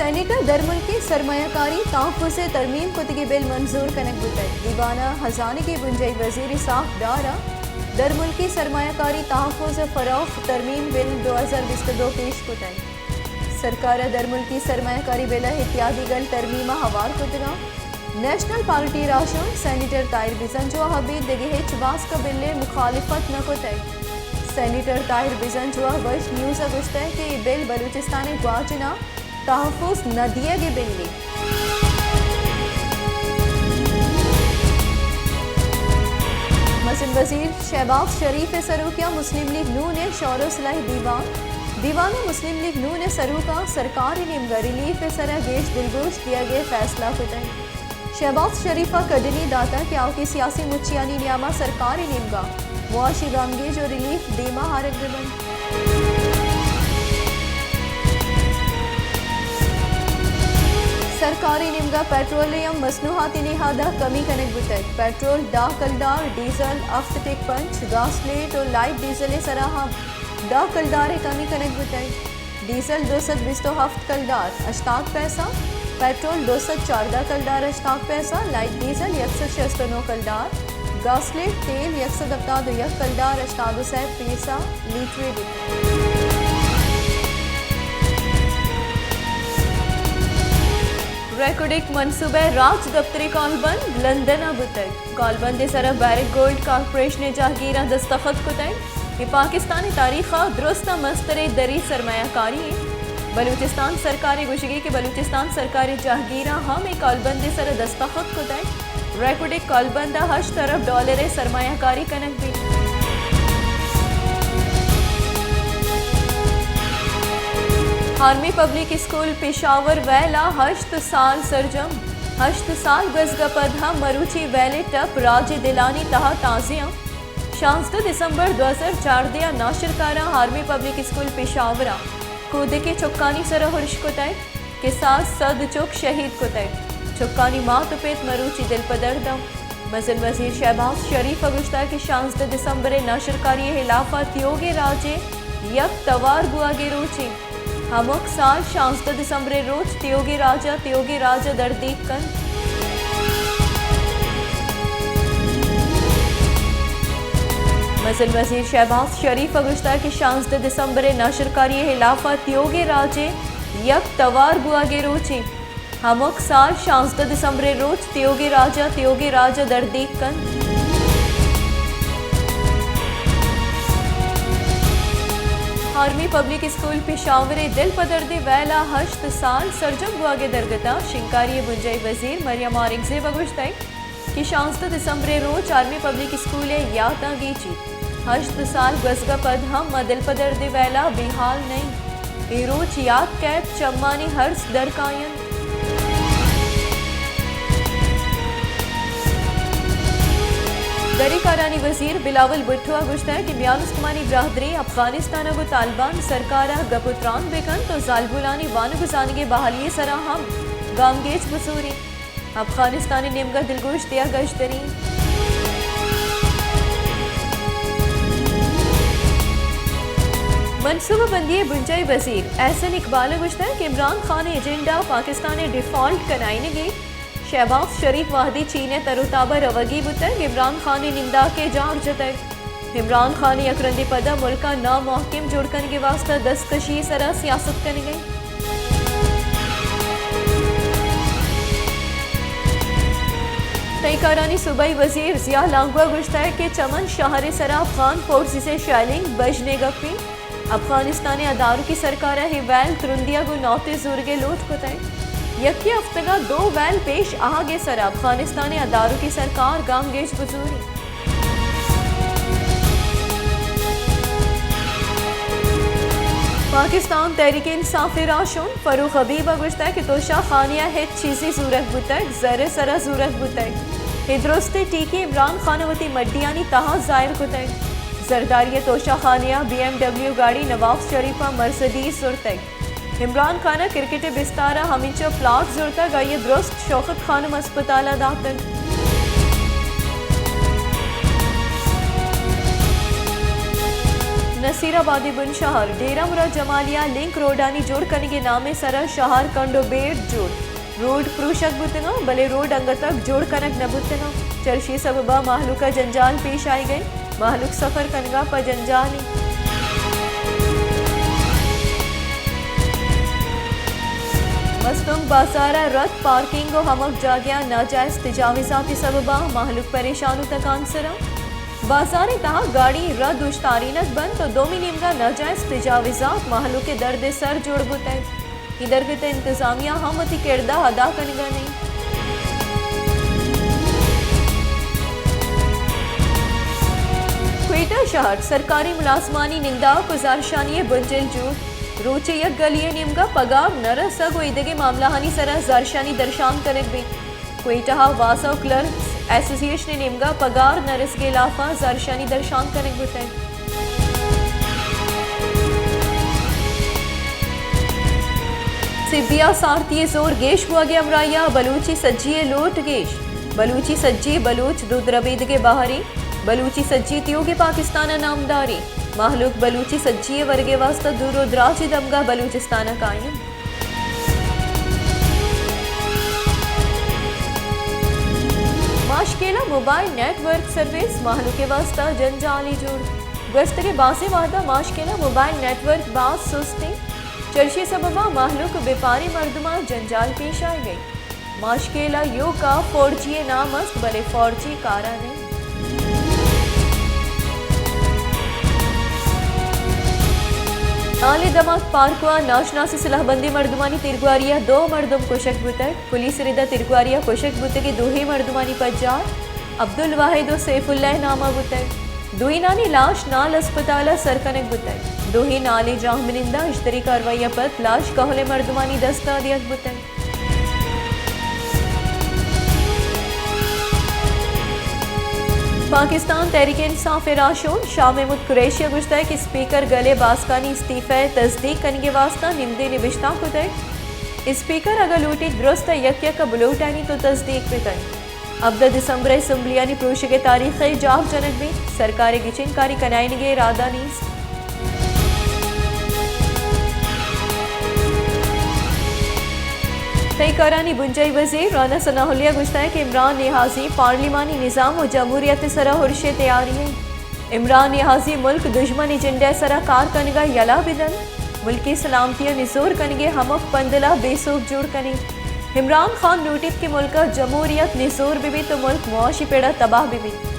سینیٹ ءَ درملکی سرمایہ کاری تحفظ ءِ ترمیم کتگیں بل منظور کنگ بوتگ۔ دیوان ءِ ہزانگی بنجاہی وزیر اسحاق ڈار ءَ درملکی سرمایہ کاری تحفظ ءِ فروغ ترمیم بل دو ہزار بیست ءُ دو پیش کتگ۔ سرکار ءَ درملکی سرمایہ کاری بل ءِ اتحادی گل ترمیم ءَ ہوار کتگ اَنت۔ نیشنل پارٹی ءِ راہشون سینیٹر طاہر بزنجو ءَ ابید دگہ ہچ باسک ءِ بل ءِ مخالفت نہ کتگ۔ سینیٹر طاہر بزنجو ءَ وش نیوز ءَ گوشتگ کہ اے بل بلوچستان ءِ گواچن ءِ تحفظ نہ دیگ ءِ بلے۔ مزن وزیر شہباز شریف ءِ سروکی ءَ مسلم لیگ نون ءِ شور ءُ صلاحی دیوان۔ دیوان ءَ مسلم لیگ نون ءِ سروکاں سرکار ءِ نیمگ ءَ ریلیف ءِ سرا گیش دلگوش دیگ ءِ فیصلہ کتگ۔ شہباز شریف ءَ کڈنی داتگ کہ آؤکیں سیاسی مچیانی نیام ءَ سرکار ءِ نیمگ ءَ معاشی گامگیج ءُ ریلیف دیما آرگ بہ بنت۔ سرکار ءِ نیمگ ءَ پیٹرول ءِ ہم مصنوعاتی نہاد ءَ کمی کنگ بوتگ۔ پیٹرول دہ کلدار، ڈیزل ہفت ٹک پنچ، گاسلیٹ ءُ لائٹ ڈیزل ءِ سرا ہم دہ کلدار ءِ کمی کنگ بوتگ۔ ڈیزل دو سد بیست ءُ ہفت کلدار ہشتاد پیسہ، پیٹرول دو سد چاردہ کلدار ہشتاد پیسہ، لائٹ ڈیزل یک سد شست ءُ نو کلدار، گاسلیٹ تیل یک سد ہپتاد ءُ یک کلدار ہشتاد ءُ سئے پیسہ لیٹرے بوتگ۔ ریکوڈک منصوبہ ءِ راج دپتر ءِ کالبند لندن ءَ بوتگ۔ کالبند ءِ سرا بیرک گولڈ کارپوریشن ءِ جہگیراں دستخط کتگ۔ اے پاکستان ءِ تاریخ ءَ درستاں مستریں دری سرمایہ کاری اِنت۔ بلوچستان سرکار ءِ گوشگ اِنت کہ بلوچستان سرکار ءِ جہگیراں ہم اے کالبند ءِ سرا دستخط کتگ۔ ریکوڈک کالبند ءَ ہشت ارب ڈالر ءِ سرمایہ کاری کنگ بیت۔ آرمی پبلک اسکول پشاور ویل ءَ ہشت سال سرجم۔ ہشت سال گوزگ ءَ پد ہم مروچی ویل ءِ ٹپ راج ءِ دلانی تہا تازہ اَنت۔ شانزدہ دسمبر دو ہزار چاردہ ءَ ناشرکاراں آرمی پبلک اسکول پشاور ءَ کودکیں چکانی سرا ارش کتگ کہ ساز سد چک شہید کتگ۔ چکانی مات ءُ پت مروچی دلپدرد اَنت۔ مزن وزیر شہباز شریف ءَ گوشتگ کہ شانزدہ دسمبر ءِ ناشرکاری ءِ ہلاف ءَ تیوگیں راج ءِ یک توار بوہگ ءِ روچ اِنت۔ ہمک سال شانزدہ دسمبر ءِ روچ تیوگیں راج ءَ تیوگیں راج ءَ دردیگ کنت۔ مزن وزیر شہباز شریف ءَ گوشتگ کہ شانزدہ دسمبر ءِ ناشرکاری ءِ ہلاف ءَ تیوگیں راج ءِ یک توار بوہگ ءِ روچ اِنت۔ ہمک سال شانزدہ دسمبر ءِ روچ تیوگیں راج ءَ تیوگیں راج ءَ دردیگ کنت۔ آرمی پبلک اسکول پشاور ءِ دلپدردیں ویل ءَ ہشت سال سرجم بوہگ ءِ درگت ءَ شنگکاری ءِ بنجاہی وزیر مریم اورنگزیب ءَ گوشتگ کہ شانزدہ دسمبر ءِ روچ آرمی پبلک اسکول ءِ یاتاں گیجیت۔ ہشت سال گوزگ ءَ پد ہم ما دلپدردیں ویل ءَ بے ہال نہ ایں۔ اے روچ یات کئیت، چمانی ارس در کاینت۔ دری کارانی وزیر بلاول بھٹو ءَ گوشتگ کہ میان استمانی برادری افغانستان ءَ گوں طالبان سرکار ءَ گپ ءُ تران بہ کنت ءُ زالبولانی وانگ ءُ زانگ ءِ بحالی ءِ سرا ہم گامگیج بزوریت۔ افغانستان ءِ نیمگ ءَ دلگوش دیگ اژدری۔ منصوبہ بندی ءِ بنجاہی وزیر احسن اقبال ءَ گوشتگ کہ عمران خان ءِ ایجنڈا پاکستان ءِ ڈیفالٹ کنائینگ اِنت۔ شہباز شریف وہدے چین ءِ تر ءُ تاب ءَ روگی بوتگ، عمران خان ءِ ننداک ءِ جار جتگ۔ عمران خان ءَ یک رندے پدا ملک ءَ نامحکم جوڑ کنگ ءِ واستہ دستکشی ءِ سرا سیاست کنگ ءَ اِنت۔ تہی کارانی صوبائی وزیر ضیاء لانگو ءَ گوشتگ کہ چمن شہر ءِ سرا افغان فورسز ءِ شیلنگ بژن ءِ گپ اِنت۔ افغانستان ءِ ادارکی سرکار ءَ اے ویل ترندی ءَ گوں نوتے زورگ ءِ لوٹ کتگ۔ یکے ہفتگ ءَ دو ویل پیش آہگ ءِ سرا افغانستان ءِ ادارکی سرکار گامگیج بزوری۔ پاکستان تحریک انصاف ءِ راہشون فاروق حبیب ءَ گوشتگ کہ توشہ خانے ءَ ہچ چیزے زورگ بوتگ، زر ءِ سرا زورگ بوتگ۔ اے درستیں ٹیکی عمران خان ءَ وتی مڈیانی تہا ظاہر کتگ۔ زرداری ءِ توشہ خانے ءَ بی ایم ڈبلیو گاڑی نواب شریف ءَ مرسڈیز زرتگ۔ عمران خان ءَ کرکٹ ءِ بستار ءَ ہمینچو پلاٹ زرتگ، آئی ءَ درست شوکت خانم ہسپتال ءَ داتگ۔ نصیر آباد ءِ بن شہر ڈیرہ مراد جمالیہ لنک روڈانی جوڑ کنگ ءِ نام ءِ سرا شہر کنڈ ءُ بیڑ جوڑ۔ روڈ پروشگ بوتگاں، بلے روڈ انگتک جوڑ کنگ نہ بوتگاں۔ چرشی سببا مہلوک ءَ جنجال پیش آئیگ ءَ، مہلوک سفر کنگا پہ جنجال ایں۔ مستونگ بازار ءَ رد پارکنگ ءُ ہمک جاگہاں ناجائز تجاوزاتی سببا مہلوک پریشان ءُ تکانسرا۔ بازار ءِ تہا گاڑی رد اوشتارینگ بنت ءُ دومی نیمگا ناجائز تجاوزات مہلوک ءِ درد ءِ سر جوڑ بوتگ۔ اے درگت ءَ انتظامیہ ہم وتی کردار ادا کنگا نہ انت۔ کوئٹہ شہر سرکاری ملازمانی ننداک ءُ زہرشانی ءِ بنجل جوڑ۔ روچے یک گلی ءِ نیمگا پگار نہ رسگ ءُ ایدگہ معاملہانی سرا زہرشانی درشان کنگ بیت۔ کوئٹہ ءَ واسا ءُ کلرکس ایسوسی ایشن ءِ نیمگا پگار نہ رسگ ءِ ہلاپا زہرشانی درشان کنگ بوتگ۔ سبی ءَ سارتی ءِ زور گیش بوگ ءِ ہمراہی ءَ بلوچی سجی ءِ لوٹ گیش۔ بلوچی سجی، بلوچ دود ربیدگ ءِ بہرے۔ بلوچی سجی تیوگیں پاکستان ءَ نامدارے۔ مہلوک بلوچی سجی ءِ ورگ ءِ واستہ دور ءُ دراجیں دمگاہ بلوچستان ءَ قائم۔ ماشکیلہ موبائل نیٹ ورک سروس مہلوک ءِ واستہ جنجالے جوڑ۔ گوستگیں بازیں وہدا ماشکیلہ موبائل نیٹ ورک باز سست انت۔ چرشی سببا مہلوک ءُ بیپاریں مردماں جنجال پیش آئیگ ءَ انت۔ ماشکیلہ یوکا فور جی ءِ نام است، بلے فور جی کارا نہ انت۔ نال ءِ دمگ پارکوا ناشناس سلاہ بندیں مردمانی تیرگواری ءَ دو مردم کشگ بوتگ۔ پولیس ءِ ردا تیرگواری ءَ کشگ بوتگیں دوہیں مردمانی پجار عبدالواحد ءُ سیف اللہ ءِ ناما بوتگ۔ دوئینانی لاش نال ہسپتال ءَ سر کنگ بوتگ۔ دوہیں نالیں جاہمننداں اشتری کاروائی ءَ پد لاش کہول ءِ مردمانی دستا دیگ بوتگ۔ پاکستان تحریک انصاف ءِ راہشون شاہ محمود قریشی ءَ گوشتگ کہ اسپیکر گل ءِ باسکانی استعفی ءِ تصدیق کنگ ءِ واستہ نمدے نبشتہ کتگ۔ اسپیکر اگاں لوٹیت درست ءَ یک یک ءَ بلوٹائینیت ءُ تصدیق بہ کنت۔ ہبدہ دسمبر ءَ اسمبلیانی پروشگ ءِ تاریخ ءَ جاہ جنگ بیت، سرکار ءِ گچین کاری کنائینگ ءِ ارادہ نیست۔ تئی کارانی بنجاہی وزیر رانا ثناء اللہ ءَ گوشتگ کہ عمران نیازی پارلیمانی نظام ءُ جمہوریت ءِ سرا ہرش ءِ تیاری ءَ انت۔ عمران نیازی ملک دژمن ایجنڈا ءِ سرا کار کنگ ءَ یلہ بہ دنت، ملکی سلامتی ءِ نزور کنگ ءِ ہمک پندل ءَ بے سوب جوڑ کنیت۔ عمران خان لوٹیت کہ ملک ءَ جمہوریت نزور بہ بیت ءُ ملک معاشی پڑ ءَ تباہ بہ بیت۔